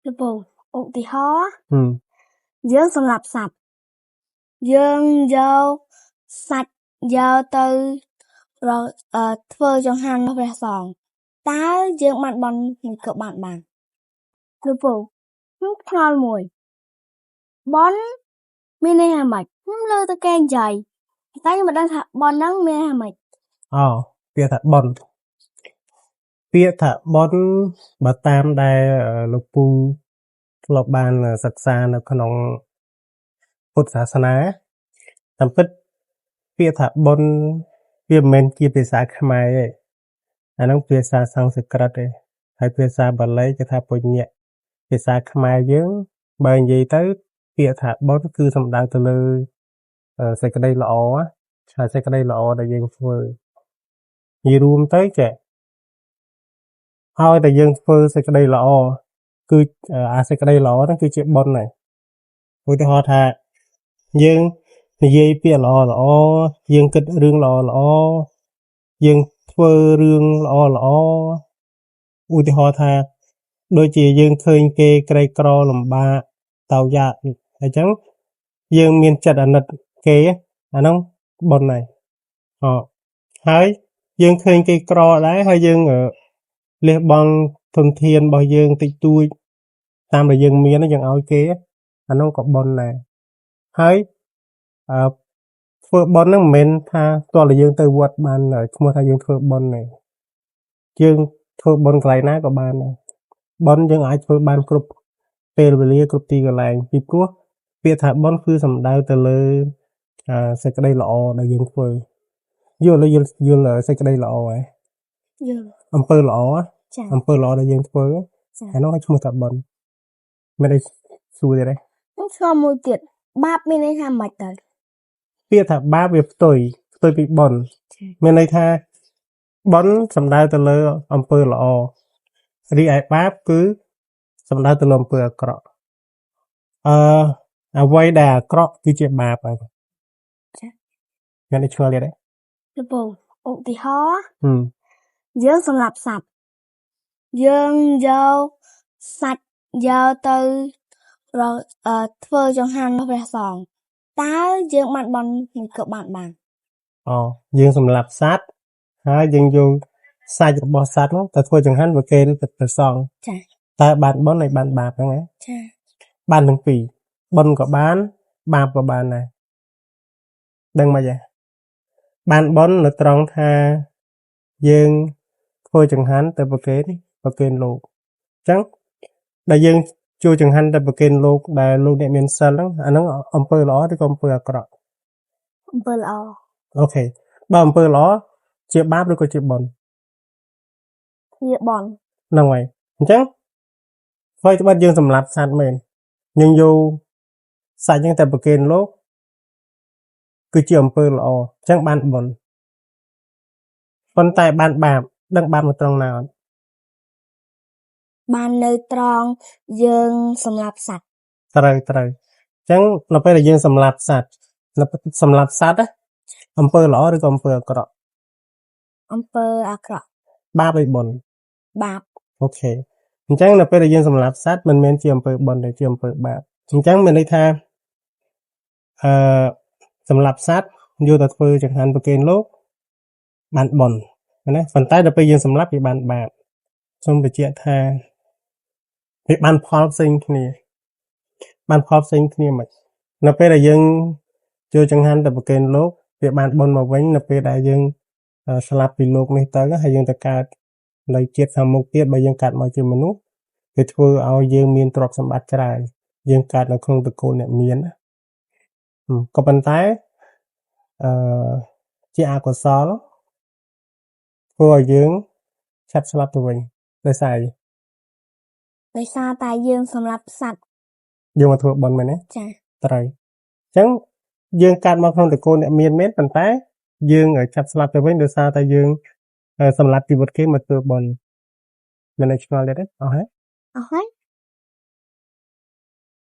លោកពូឧទាហរណ៍ ហឹម យើងសម្លាប់សត្វយើងយកសាច់យកទៅរកធ្វើចង្ហាន់ព្រះសង្ឃតើយើងបានបុណ្យឬក៏បានបានលោកពូខ្ញុំឆ្ងល់មួយបុណ្យមានន័យថាម៉េចខ្ញុំលើទៅគេនិយាយតែខ្ញុំមិនដឹងថាបុណ្យហ្នឹងមានន័យថាម៉េច អូពាក្យថាបុណ្យពាក្យថាបុណ្យបើតាមដែលលោកពូធ្លាប់បានសិក្សានៅក្នុងពុទ្ធសាសនាតាមពិតពាក្យថាបុណ្យវាមិនមែនជាភាសាខ្មែរទេអាហ្នឹងភាសាសំស្ក្រឹតទេហើយភាសាបាលីគេថាពុញ្ញៈភាសាខ្មែរយើងបើនិយាយទៅពាក្យថាបុណ្យគឺសំដៅទៅលើសេចក្តីល្អហើយសេចក្តីល្អដែលយើងធ្វើនិយាយរួមទៅចេះឲ្យតែយើងធ្វើសេចក្តីល្អគឺអាសេចក្តីល្អហ្នឹងគឺជាបុណ្យហើយឧទាហរណ៍ថាយើងនិយាយពាក្យល្អល្អយើងគិតរឿងល្អល្អយើងធ្វើរឿងល្អល្អឧទាហរណ៍ថាដូចជាយើងឃើញគេក្រីក្រលំបាកតោយ៉ាអញ្ចឹងយើងមានចិត្តអាណិតគេអាហ្នឹងបុណ្យហើយអហើយយើងឃើញគេក្រដែរហើយយើងលះបង់ធនធានរបស់យើងតិចតួចតាមដែលយើងមានយើងឲ្យគេអានោះក៏បុណ្យដែរហើយអឺធ្វើបុណ្យហ្នឹងមិនមែនថាទាល់តែយើងទៅវត្តបានឈ្មោះថាយើងធ្វើបុណ្យទេយើងធ្វើបុណ្យកន្លែងណាក៏បានដែរបុណ្យយើងអាចធ្វើបានគ្រប់ពេលវេលាគ្រប់ទីកន្លែងពីព្រោះពាក្យថាបុណ្យគឺសំដៅទៅលើសេចក្តីល្អដែលយើងធ្វើយល់យល់យល់សេចក្តីល្អហ៎ យល់ អំពើល្អ ចា អំពើល្អដែលយើងធ្វើ ចា អានោះឲ្យឈ្មោះថាបុណ្យមានអីសួរទៀតទេ ខ្ញុំឆ្ងល់មួយទៀតបាបមានន័យថាម៉េចទៅ ពាក្យថាបាបវាផ្ទុយផ្ទុយពីបុណ្យ ចា មានន័យថាបុណ្យសំដៅទៅលើអំពើល្អរីឯបាបគឺសំដៅទៅលើអំពើអាក្រក់អឺអ្វីដែលអាក្រក់គឺជាបាបហើយ ចា មានអីឆ្ងល់ទៀតទេ លោកពូឧទាហរណ៍ ហឹម យើងសម្លាប់សត្វយើងយកសាច់យកទៅរកធ្វើចង្ហាន់ព្រះសង្ឃតើយើងបានបុណ្យឬក៏បានបាន អូយើងសម្លាប់សត្វហើយយើងយកសាច់របស់សត្វនោះទៅធ្វើចង្ហាន់ប្រគេនទៅព្រះសង្ឃ ចា តើបានបុណ្យហើយបានបាបហ្នឹងហ៎ ចា បានទាំងពីរបុណ្យក៏បានបាបក៏បានដែរដឹងមិនហ៎បានបុណ្យនៅត្រង់ថាយើងធ្វើចង្ហាន់ទៅប្រគេនប្រគេនលោកអញ្ចឹងដែលយើងជួយចង្ហាន់ទៅប្រគេនលោកដែលលោកអ្នកមានសិលហ្នឹងអាហ្នឹងអំពើល្អឬក៏អំពើអាក្រក់ អំពើល្អ OK បើអំពើល្អជាបាបឬក៏ជាបុណ្យ ជាបុណ្យ ហ្នឹងហើយអញ្ចឹងអ្វីត្បិតយើងសម្លាប់សត្វមែនយើងយកសាច់ហ្នឹងទៅប្រគេនលោកគឺជាអំពើល្អអញ្ចឹងបានបុណ្យប៉ុន្តែបានបាបដឹងបាបនៅត្រង់ណាអត់ បាននៅត្រង់យើងសម្លាប់សត្វ ត្រូវត្រូវអញ្ចឹងនៅពេលដែលយើងសម្លាប់សត្វនៅពេលសម្លាប់សត្វណាអំពើល្អឬក៏អំពើអាក្រក់ អំពើអាក្រក់ បាបឬបុណ្យ បាប OK អញ្ចឹងនៅពេលដែលយើងសម្លាប់សត្វមិនមែនជាអំពើបុណ្យទេជាអំពើបាបអញ្ចឹងមានន័យថាអឺសម្លាប់សត្វយកទៅធ្វើចង្ហាន់ប្រគេនលោកបានបុណ្យណាប៉ុន្តែដល់ពេលយើងសម្លាប់វាបានបាបសូមបញ្ជាក់ថាវាបានផលផ្សេងគ្នាបានផលផ្សេងគ្នាមិននៅពេលដែលយើងចូលចង្ហាន់ទៅប្រគេនលោកវាបានបុណ្យមកវិញនៅពេលដែលយើងស្លាប់ពីលោកនេះទៅហើយយើងទៅកើតនៅជាតិខាងមុខទៀតបើយើងកើតមកជាមនុស្សវាធ្វើឲ្យយើងមានទ្រព្យសម្បត្តិច្រើនយើងកើតនៅក្នុងត្រកូលអ្នកមានណាក៏ប៉ុន្តែអឺជាអកុសលធ្វើឲ្យយើងឆាប់ស្លាប់ទៅវិញដោយសារអី ដោយសារតែយើងសម្លាប់សត្វ យើងមកធ្វើបុណ្យមែនទេ ចា ត្រូវអញ្ចឹងយើងកើតមកក្នុងត្រកូលអ្នកមានមែនប៉ុន្តែយើងឆាប់ស្លាប់ទៅវិញដោយសារតែយើងសម្លាប់ជីវិតគេមកធ្វើបុណ្យមានអីឆ្ងល់ទៀតទេអស់ហើយ អស់ហើយ